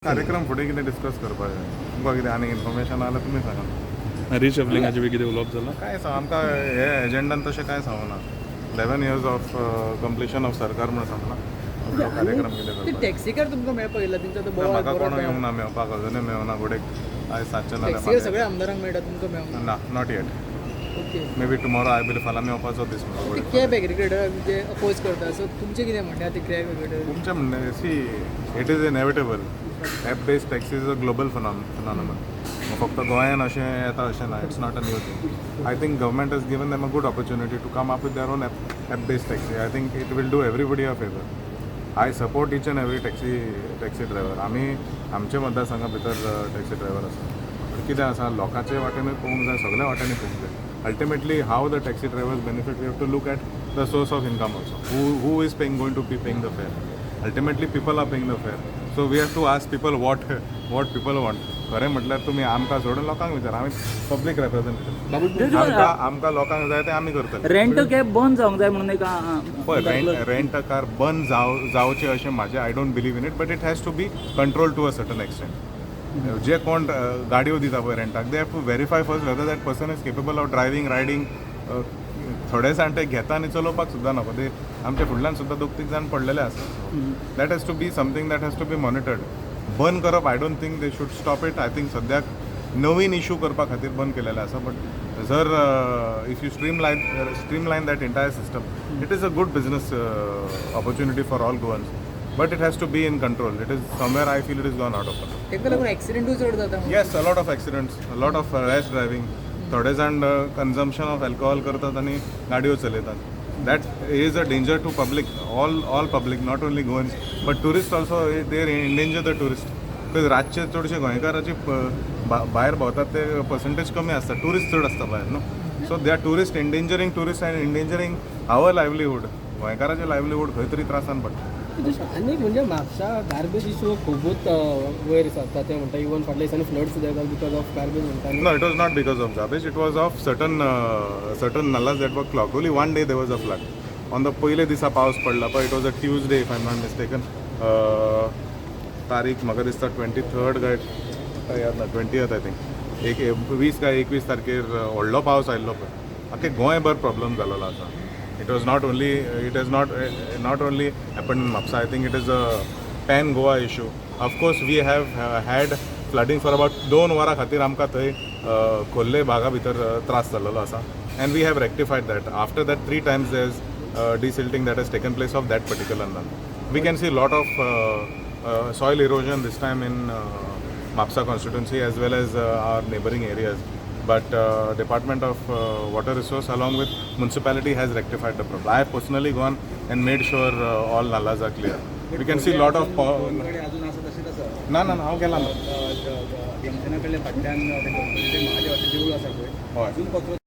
कार्यक्रम फुडें कितें डिस्कस करपाक जाय. तुमकां कितें आनी इन्फॉर्मेशन आहा जाल्यार तुमी सांगा. रिशफलिंगाचे बी कितें उलोवप जालां? कांय सांग, आमकां हे एजेंडान तशें कांय सांगना. 11 years of completion of सरकार म्हणून सांगला. आपलो कार्यक्रम कितें ते करपाक. टॅक्सीकार तुमकां मेळपाक येयला, तेंचो तो ना, बोवाळ म्हाका बरो कोण जाता. येवंक ना मेळपाक, अजुनूय मेळना. घोडेक आयज सांजचें ना. टॅक्सीकार सगळ्या आमदारांक मेळटा, तुमकां मेळूंक ना, not yet. Okay. May be tomorrow, I believe. फाल्यां मेळपाचो दीस म्हाका. ते कॅब एग्रीगेटर जे अपोज करता, सो तुमचें कितें म्हणणें ते कॅब एग्रीगेटर? तुमचें म्हणणें, see, it is inevitable. App based taxi is a global phenomenon. फक्त गोंयान अशें येता अशें ना. It's not a new thing. I think government has given them a good opportunity to come up with their own app based taxi. I think it will do everybody a favour. I support each and every taxi driver. आमी आमच्या मतदारसंघा भितर taxi driver आसा, पूण कितें आसा, लोकांचे वाटेनूय पळोवंक जाय, सगल्या वाटेंनी पळोवंक जाय. Ultimately, how the taxi drivers benefit, we have to look at the source of income also. Who is paying, going to be paying the fare? Ultimately, people are paying the fare, so we have to ask people what people want. खरें म्हटल्यार तुमी आमकां सोडून लोकांक विचार. आमी public representative. आमकां लोकांक जाय तें आमी करतले. रेंट कॅब बंद जावंक जाय म्हणून एक पळय, रेंट अ कार बंद जावचें अशें म्हाजें, I don't believe in it, but it has to be control to a certain extent. जे कोण गाडयो दिता पळय रेंटाक, they have to verify first whether that person is capable of driving, riding. थोडे जाण ते घेता आनी चलोवपाक सुद्दां नको. ते आमच्या फुडल्यान सुद्दां दोग तीग जाण पडलेले आसा. That has to be something that has to be monitored. बंद करप, I don't think they should stop it. I think सद्याक नवीन इशू करपा खातीर बंद केलेलें आसा, बट जर if you streamline that entire system, it is a good business opportunity for all Goans, but it has to be in control. It is somewhere, I feel, it is gone out of control. तेका लागून एक्सिडेंटूय चड जाता म्हणून. Yes, a lot of accidents, a lot of rash driving. थोडे जाण consumption of alcohol करतात आनी गाडयो चलयतात. That is a danger to public, all public, not only Goans but tourist also. They endanger the tourist because रातचे चडशे गोंयकाराचे भायर भोंवतात ते पर्संटेज कमी आसता, ट्युरिस्ट चड आसता भायर न्हू. So they are tourist endangering tourist and endangering our livelihood. गोंयकाराचें livelihood खंय तरी त्रासान पडटा. आनी म्हणजे म्हापसा गार्बेज इशू खुबूच वयर सरता ते म्हणटा. इवन फाटल्या दिसांनी फ्लड सुद्दां येता because of garbage म्हणटा. No, it was not because of garbage. It was of certain nallas that were clogged. Only one day there was a flood. On the पयले दिसा पावस पडला पळय, it was a Tuesday, if I am not mistaken. तारीख म्हाका दिसता 23rd काय, आतां याद ना, 20th I think. एक 20 काय 21 तारखेर व्हडलो पावस आयिल्लो पळय, आख्खे गोंयभर प्रॉब्लम जालोलो आसा. It was not only, it has not only happen in Mapusa. I think it is a pan Goa issue. Of course, we have had flooding for about 2 वरां खातीर. आमकां थंय खोर्ले भागा भितर त्रास जाल्लो आसा and we have rectified that. After that, three times there is desilting that has taken place of that particular nullah. We can see lot of soil erosion this time in Mapsa constituency as well as our neighboring areas. But Department of Water Resource along with municipality has rectified the problem. I have personally gone and made sure all nallas are clear. We can see lot of अजून आसा तशेंच आसा. ना ना ना, हांव गेला ना. जंक्शना कडल्या फाटल्यान ते गणपतीचें महादेवाचें देवूळ आसा पळय. हय. अजून कचरो.